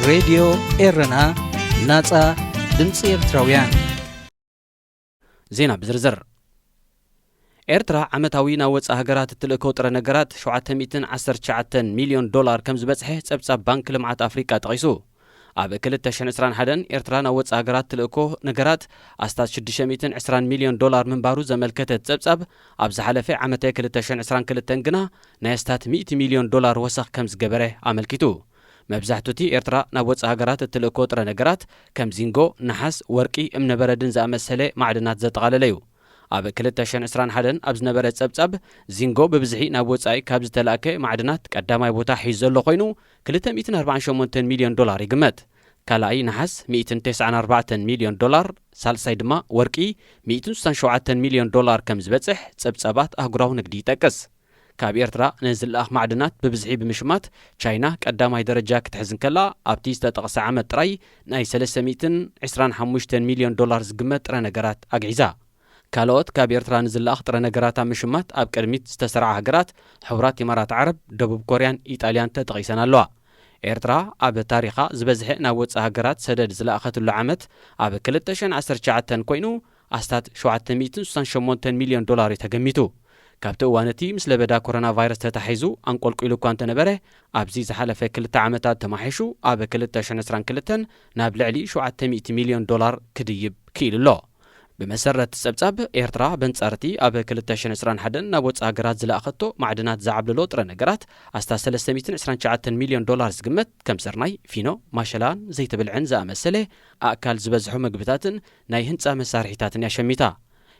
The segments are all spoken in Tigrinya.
ሬድዮ ኤረና፣ ናጻ ድምጺ ኤርትራውያን። ዜና ብዝርዝር። ኤርትራ ዓመታዊ ናብ ወጻኢ ሃገራት እትልእኮ ጥረ ነገራት ሸውዓተ ሚእትን ዓሰርተ ትሽዓተን ሚልዮን ዶላር ከም ዝበጽሐ ጸብጻብ ባንክ ልምዓት ኣፍሪቃ ጠቒሱ። ኣብ ክልተ ሽሕን ዕስራን ሓደን ኤርትራ ናብ ወጻኢ ሃገራት ትልእኮ ነገራት ኣስታት ሽዱሽተ ሚእትን ዕስራን ሚልዮን ዶላር ምንባሩ ዘመልከተ እቲ ጸብጻብ፣ ኣብ ዝሓለፈ ዓመተ ክልተ ሽሕን ዕስራን ክልተን ግና ናይ ኣስታት ሚእቲ ሚልዮን ዶላር ወሰኽ ከም ዝገበረ ኣመልኪቱ። መብዛሕትኡ እቲ ኤርትራ ናብ ወጻኢ ሃገራት እትልእኮ ጥረ ነገራት ከም ዚንጎ፣ ነሓስ፣ ወርቂ፣ እምነበረድን ዝኣመሰለ ማዕድናት ዘጠቓለለ እዩ። ኣብ ክልተ ሽሕን ዕስራን ሓደን ኣብ ዝነበረ ጸብጻብ፣ ዚንጎ ብብዝሒ ናብ ወጻኢ ካብ ዝተላእከ ማዕድናት ቀዳማይ ቦታ ሒዙ ዘሎ ኮይኑ፣ ክልተ ሚእትን ኣርባዓን ሸሞንተን ሚልዮን ዶላር ይግመት። ካልኣይ ነሓስ፣ ሚእትን ተስዓን ኣርባዕተን ሚልዮን ዶላር፣ ሳልሳይ ድማ ወርቂ፣ ሚእትን ስሳን ሸውዓተን ሚልዮን ዶላር ከም ዝበጽሕ ጸብጻባት ኣህጉራዊ ንግዲ ይጠቅስ። ካብ ኤርትራ ንዝለኣኽ ማዕድናት ብብዝሒ ብምሽማት፣ ቻይና ቀዳማይ ደረጃ ክትሕዝ እንከላ፣ ኣብቲ ዝተጠቕሰ ዓመት ጥራይ ናይ ሰለስተ ሚእትን ዕስራን ሓሙሽተን ሚልዮን ዶላር ዝግመት ጥረ ነገራት ኣግዒዛ። ካልኦት ካብ ኤርትራ ንዝለኣኽ ጥረ ነገራት ኣብ ምሽማት ኣብ ቅድሚት ዝተሰርዓ ሃገራት፣ ሕቡራት ኢማራት ዓረብ፣ ደቡብ ኮርያን ኢጣልያን ተጠቒሰን ኣለዋ። ኤርትራ ኣብ ታሪኻ ዝበዝሐ ናብ ወጻኢ ሃገራት ሰደድ ዝለኣኸትሉ ዓመት ኣብ ክልተ ሽሕን ዓሰርተ ትሽዓተን ኮይኑ፣ ኣስታት ሸውዓተ ሚእትን ስሳን ሸሞንተን ሚልዮን ዶላር እዩ ተገሚቱ። ካብቲ እዋን እቲ ምስ ለበዳ ኮሮና ቫይረስ ተታሒዙ ኣንቆልቂሉ እኳ እንተነበረ፣ ኣብዚ ዝሓለፈ ክልተ ዓመታት ተማሒሹ ኣብ ክልተ ሽሕን ዕስራን ክልተን ናብ ልዕሊ ሸውዓተ ሚእቲ ሚልዮን ዶላር ክድይብ ክኢሉ ኣሎ። ብመሰረት ጸብጻብ፣ ኤርትራ በንጻር እቲ ኣብ ክልተ ሽሕን ዕስራን ሓደን ናብ ወጻኢ ሃገራት ዝለኣኸቶ ማዕድናት ዝዓብለሎ ጥረ ነገራት ኣስታት ሰለስተ ሚእትን ዕስራን ትሽዓተን ሚልዮን ዶላር ዝግመት፣ ከም ስርናይ፣ ፊኖ፣ ማሸላን ዘይቲ ብልዕን ዝኣመሰለ ኣእካል ዝበዝሖ መግብታትን ናይ ህንጻ መሳርሒታትን እያ ሸሚታ።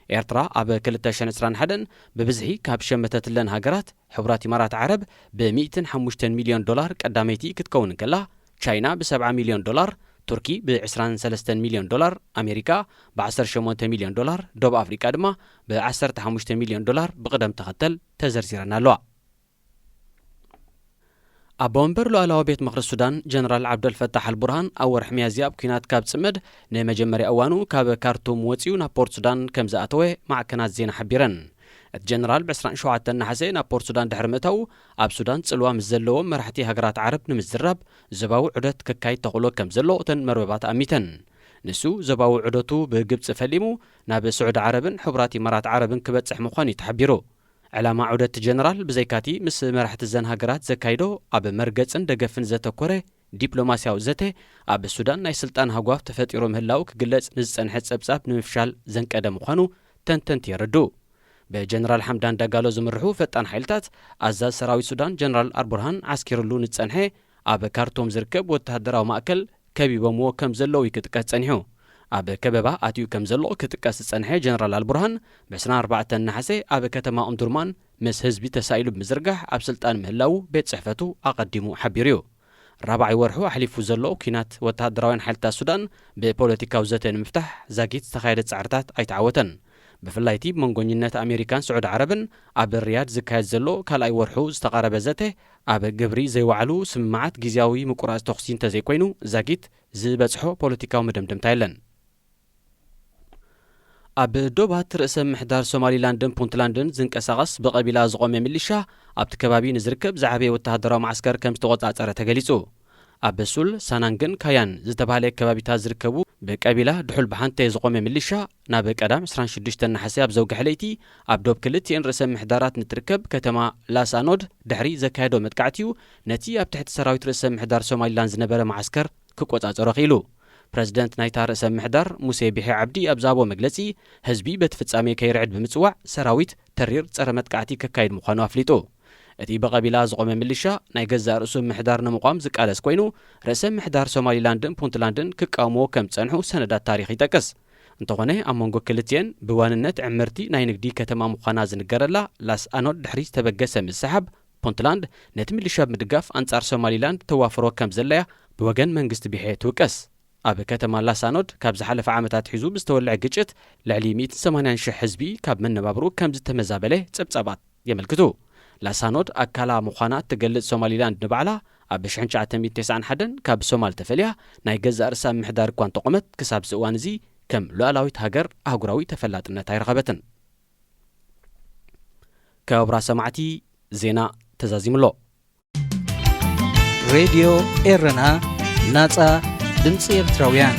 ኤርትራ ኣብ ክልተ ሽሕን ዕስራን ሓደን ብብዝሒ ካብ ሸመተትለን ሃገራት፣ ሕቡራት ኢማራት ዓረብ ብሚእትን ሓሙሽተን ሚልዮን ዶላር ቀዳመይቲ ክትከውን እንከላ፣ ቻይና ብሰብዓ ሚልዮን ዶላር፣ ቱርኪ ብዕስራን ሰለስተን ሚልዮን ዶላር፣ ኣሜሪካ ብዓሰርተ ሸሞንተ ሚልዮን ዶላር፣ ደቡብ ኣፍሪቃ ድማ ብዓሰርተ ሓሙሽተ ሚልዮን ዶላር ብቕደም ተኸተል ተዘርዚረን ኣለዋ። ኣቦ ወንበር ሉዓላዊ ቤት ምኽሪ ሱዳን ጀነራል ዓብደልፈታሕ ኣልቡርሃን ኣብ ወርሒ ሚያዝያ ኣብ ኲናት ካብ ጽመድ ንመጀመርያ እዋኑ ካብ ካርቱም ወጺኡ ናብ ፖርት ሱዳን ከም ዝኣተወ ማዕከናት ዜና ሓቢረን። እቲ ጀነራል ብ ዕስራን ሸውዓተን ነሓሰ ናብ ፖርት ሱዳን ድሕሪ ምእታዉ፣ ኣብ ሱዳን ጽልዋ ምስ ዘለዎም መራሕቲ ሃገራት ዓረብ ንምዝራብ ዞባዊ ዑደት ከካይድ ተኽእሎ ከም ዘሎ እተን መርበባት ኣሚተን። ንሱ ዞባዊ ዑደቱ ብግብጺ ፈሊሙ ናብ ስዑዲ ዓረብን ሕቡራት ኢማራት ዓረብን ክበጽሕ ምዃኑ እዩ ተሓቢሩ። ዕላማ ዑደት ጀነራል ብዘይካቲ ምስ መራሕቲ እዘን ሃገራት ዘካይዶ ኣብ መርገጽን ደገፍን ዘተኮረ ዲፕሎማስያዊ ዘተ፣ ኣብ ሱዳን ናይ ስልጣን ሃጓፍ ተፈጢሩ ምህላው ክግለጽ ንዝጸንሐ ጸብጻብ ንምፍሻል ዘንቀደ ምዃኑ ተንተንቲ የረድኡ። ብጀነራል ሓምዳን ዳጋሎ ዝምርሑ ፈጣን ሓይልታት፣ ኣዛዝ ሰራዊት ሱዳን ጀነራል ኣልቡርሃን ዓስኪርሉ ንዝጸንሐ ኣብ ካርቱም ዝርከብ ወተሃደራዊ ማእከል ከቢቦምዎ ከም ዘለዉ እዩ ክጥቀስ ጸኒሑ። ኣብ ከበባ ኣትዩ ከም ዘሎ ክጥቀስ ዝጸንሐ ጀነራል ኣልቡርሃን፣ ብ ዕስራን ኣርባዕተን ነሓሰ ኣብ ከተማ ኡምዱርማን ምስ ህዝቢ ተሳኢሉ ብምዝርጋሕ ኣብ ስልጣን ምህላዉ ቤት ጽሕፈቱ ኣቐዲሙ ሓቢሩ እዩ። ራብዓይ ወርሑ ኣሕሊፉ ዘሎ ኲናት ወተሃደራውያን ሓይልታት ሱዳን ብፖለቲካዊ ዘተ ንምፍታሕ ዛጊት ዝተኻየደ ጻዕርታት ኣይተዓወተን። ብፍላይ እቲ ብመንጎኝነት ኣሜሪካን ስዑዲ ዓረብን ኣብ ሪያድ ዝካየድ ዘሎ ካልኣይ ወርሑ ዝተቓረበ ዘተ፣ ኣብ ግብሪ ዘይወዓሉ ስምምዓት ግዝያዊ ምቁራጽ ተኹሲ እንተዘይኮይኑ፣ ዛጊት ዝበጽሖ ፖለቲካዊ መደምደምታ የለን። ኣብ ዶባት ርእሰ ምሕዳር ሶማሊላንድን ፑንትላንድን ዝንቀሳቐስ ብቐቢላ ዝቖመ ሚሊሻ፣ ኣብቲ ከባቢ ንዝርከብ ዝዓበየ ወተሃደራዊ መዓስከር ከም ዝተቖጻጸረ ተገሊጹ። ኣብ ሱል፣ ሳናንግን ካያን ዝተባህለ ከባቢታት ዝርከቡ ብቀቢላ ድሑል ብሓንተ ዝቖመ ሚሊሻ፣ ናብ ቀዳም ዕስራን ሽዱሽተን ነሓሰ ኣብ ዘውግሐ ለይቲ፣ ኣብ ዶብ ክልቲኤን ርእሰ ምሕዳራት ንትርከብ ከተማ ላስ ኣኖድ ድሕሪ ዘካየዶ መጥቃዕቲ'ዩ ነቲ ኣብ ትሕቲ ሰራዊት ርእሰ ምሕዳር ሶማሊላንድ ዝነበረ መዓስከር ክቆጻጸሮ ክኢሉ። ፕረዚደንት ናይታ ርእሰ ምሕዳር ሙሴ ቢሒ ዓብዲ ኣብ ዝሃቦ መግለጺ፣ ህዝቢ በቲ ፍጻሜ ከይርዕድ ብምጽዋዕ፣ ሰራዊት ተሪር ጸረ መጥቃዕቲ ከካይድ ምዃኑ ኣፍሊጡ። እቲ ብቐቢላ ዝቖመ ምልሻ፣ ናይ ገዛእ ርእሱ ምሕዳር ንምቋም ዝቃለስ ኮይኑ፣ ርእሰ ምሕዳር ሶማሊላንድን ፑንትላንድን ክቃወምዎ ከም ዝጸንሑ ሰነዳት ታሪኽ ይጠቅስ። እንተኾነ፣ ኣብ መንጎ ክልቲኤን ብዋንነት ዕምርቲ ናይ ንግዲ ከተማ ምዃና ዝንገረላ ላስ ኣኖድ ድሕሪ ዝተበገሰ ምስሓብ፣ ፑንትላንድ ነቲ ምልሻ ብምድጋፍ ኣንጻር ሶማሊላንድ ተዋፍሮ ከም ዘለያ ብወገን መንግስቲ ቢሔ ትውቀስ። ኣብ ከተማ ላሳኖድ ካብ ዝሓለፈ ዓመታት ሒዙ ብዝተወልዐ ግጭት ልዕሊ ሚእትን ሰማንያን ሽሕ ህዝቢ ካብ መነባብርኡ ከም ዝተመዛበለ ጸብጻባት የመልክቱ። ላሳኖድ ኣካላ ምዃና እትገልጽ ሶማሊላንድ ንባዕላ ኣብ ሽሕን ትሽዓተ ሚእትን ተስዓን ሓደን ካብ ሶማል ተፈልያ ናይ ገዛእ ርእሳ ምሕዳር እኳ እንተቖመት፣ ክሳብ እዚ እዋን እዚ ከም ሉዓላዊት ሃገር ኣህጉራዊ ተፈላጥነት ኣይረኸበትን። ክቡራት ሰማዕቲ፣ ዜና ተዛዚሙ ኣሎ። ሬድዮ ኤረና፣ ናጻ ድምጺ ኤርትራውያን።